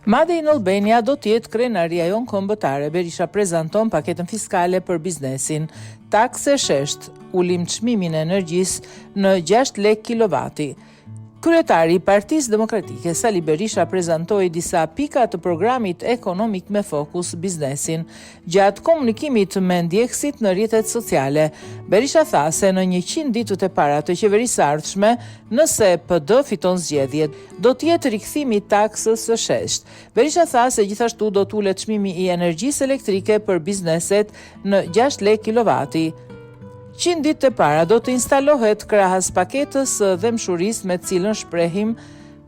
Made in Albania do të jetë krenaria jonë kombëtare, Berisha prezanton paketën fiskale për biznesin. Taksë e sheshtë, ulim çmimin e energjisë në 6 lekë kilovati. Kryetari i Partisë Demokratike, Sali Berisha prezantoi disa pika të programit ekonomik me fokus biznesin. Gjatë komunikimit me ndjekësit në rrjetet sociale, Berisha tha se në 100 ditët e para të qeverisë së ardhshme, nëse PD fiton zgjedhjet, do të jetë rikthimi i taksës së sheshtë. Berisha tha se gjithashtu do të ulet çmimi i energjisë elektrike për bizneset në 6 lekë kilovati. 100 ditët e para do të instalohet krahas paketës së dhembshurisë me të cilën shprehim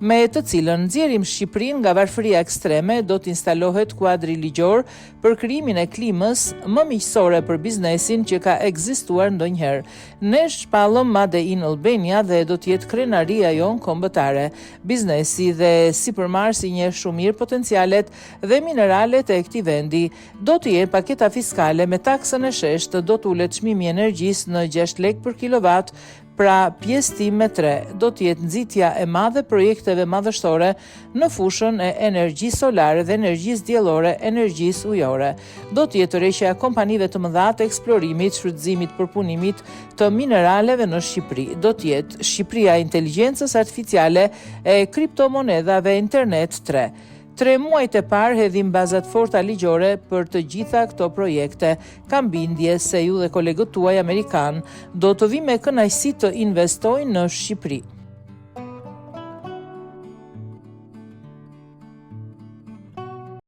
me të cilën nxjerrim Shqipërinë nga varfëria ekstreme, do të instalohet kuadri ligjor për krijimin e klimës më miqësore për biznesin që ka ekzistuar ndonjëherë. Ne shpallëm Made in Albania dhe do të jetë krenaria jonë kombëtare. Biznesi dhe sipërmarrësi njeh shumë mirë potencialet dhe mineralet e këtij vendi. Do të jetë paketa fiskale me taksën e sheshtë, do të ulet çmimi i energjisë në 6 lekë për kilovat, pra pjesëtim me 3, do të jetë nxitja e madhe projekteve madhështore në fushën e energjisë solare dhe energjisë diellore, energjisë ujore. Do të jetë tërheqja e kompanive të mëdha të eksplorimit, shfrytëzimit, përpunimit të mineraleve në Shqipëri. Do të jetë Shqipëria e inteligjencës artificiale e kriptomonedhave internet 3. Tre muajt e parë hedhim baza të forta ligjore për të gjitha këto projekte. Kam bindje se ju dhe kolegët tuaj amerikanë do të vijnë me kënaqësi të investojnë në Shqipëri.